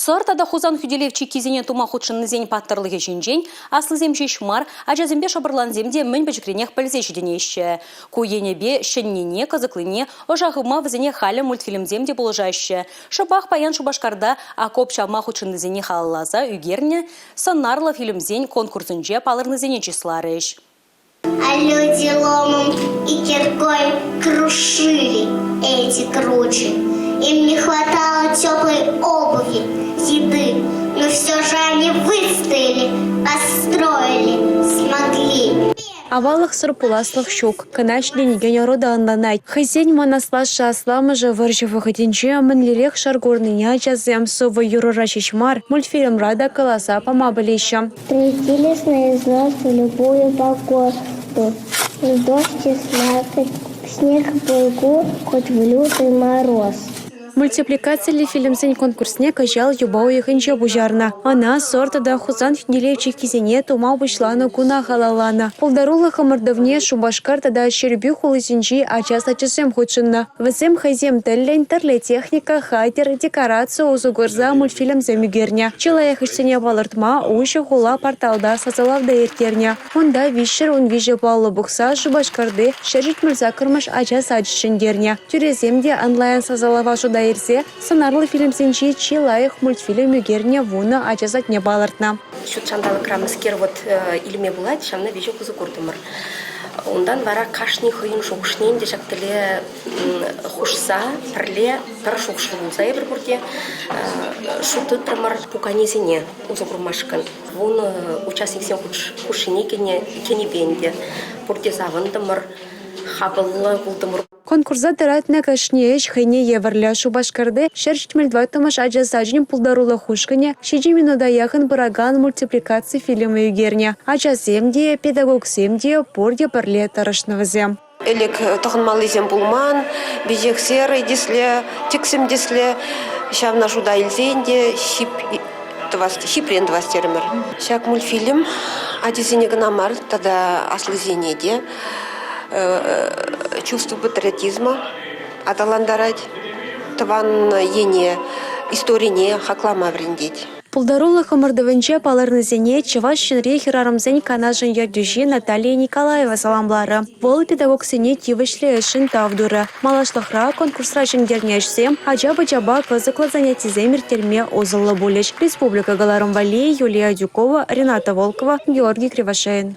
Сӑр тата Хусан хӳтӗлев чиккисене тума хутшӑннисен паттӑрлӑхӗ ҫинчен аслисем ҫеҫ мар, ачасемпе шӑпӑрлансем те мӗн пӗчӗкренех пӗлсе ҫитӗнеҫҫӗ. Ку енӗпе ҫӗннине, кӑсӑклине ӑша хывма вӗсене халӗ мультфильмсем те пулӑшаҫҫӗ. Шӑпах паян Шупашкарта окоп чавма хутшӑннисене халалласа ӳкернӗ сӑнарлӑ фильмсен конкурсӗнче палӑрнисене чысларӗҫ. А люди ломом и киркой крушили эти кручи. Им не хватало теплой обуви, еды, но все же они выстояли, построили, смогли. Аваллӑхсӑр пуласлӑх ҫук. Кӑна ҫитӗнекен ӑру та ӑнланать. Хӑйсен мӑн аслашшӗ-асламӑшӗ вӑрҫӑ вӑхӑтӗнче мӗнлерех шар курнине ачасем сӑвӑ-юрӑра ҫеҫ мар, мультфильмра та каласа пама пӗлеҫҫӗ. Прилетели из нас в любую погоду. В дождь и слякоть, в снег и пургу, хоть в лютый мороз. Мультипликациллӗ фильмсен конкурсне кӑҫал юпа уйӑхӗнче пуҫарнӑ. Ӑна Сӑр тата Хусан хӳтӗлев чиккисене тума пуҫланӑ куна халалланӑ. Пултарулӑх ӑмӑртӑвне Шупашкар тата Ҫӗрпӳ хулисенчи ача сачӗсем хутшӑннӑ. Вӗсем хӑйсем тӗллӗн тӗрлӗ техника, хатӗр, декораци усӑ курса мультфильмсем ӳкернӗ. Чи лайӑх ӗҫсене палӑртма Уҫӑ хула порталта сасӑлав та ирттернӗ. Унта 313 паллӑ пухса Шупашкарти 178-мӗш ача сачӗ ҫӗнтернӗ. Тӳресем те онлайн-сасӑлава шута илсе сӑнарлӑ фильмсенчи чи лайӑх мультфильм ӳкернӗ вунӑ ача садне палӑртнӑ. Ҫут ҫанталӑкра мӗскер вӑт илме пулать, ҫавна веҫех усӑ куртӑмӑр. Унтан вара кашни хӑйӗн шухӑшне ӗнтӗ ҫак тӗле хушса пӗрле пӗр шухӑшлӑ пулса эпир пурте шут тытрӑмӑр пуканесене усӑ курмашкӑн. Вунӑ участниксен хушшине кӗнипе ӗнтӗ пурте савӑнтӑмӑр, хапӑллӑ пултӑмӑр. Конкурса тӑратнӑ кашни ӗҫ хӑйне евӗрлӗ. Шупашкарти 174-мӗш ача сачӗн пултарулӑх ушкӑнӗ 7 минута яхӑн пыракан мультипликаци фильмӗ ӳкернӗ. Ачасем те, педагогсем те пурте пӗрле тӑрӑшнӑ вӗсем. Ӗлӗк тӑхӑнмаллисем пулман, веҫех серый тӗслӗ, тӗксӗм тӗслӗ. Ҫавна шута илсе ӗнтӗ ҫип тӑвас, ҫипрен тӑвас терӗмӗр. Ҫак мультфильм ачасене кӑна мар тата аслисене те чувство патриотизма аталантарать, тӑван ене, историне хаклама вӗрентет. Пултарулӑх ӑмӑртӑвӗнче палӑрнисене Чӑваш Енри хӗрарӑмсен канашӗн ертӳҫи Наталья Николаева саламларӗ. Вӑл педагогсене тивӗҫлӗ ӗҫшӗн тав турӗ. Малашлӑхра конкурсра ҫӗнтернӗ ӗҫсем ача-пӑчапа кӑсӑклӑ занятисем ирттерме усӑллӑ пулӗҫ. Республика кӑларӑм валли Юлия Адюкова, Рената Волкова, Георгий Кривошеин.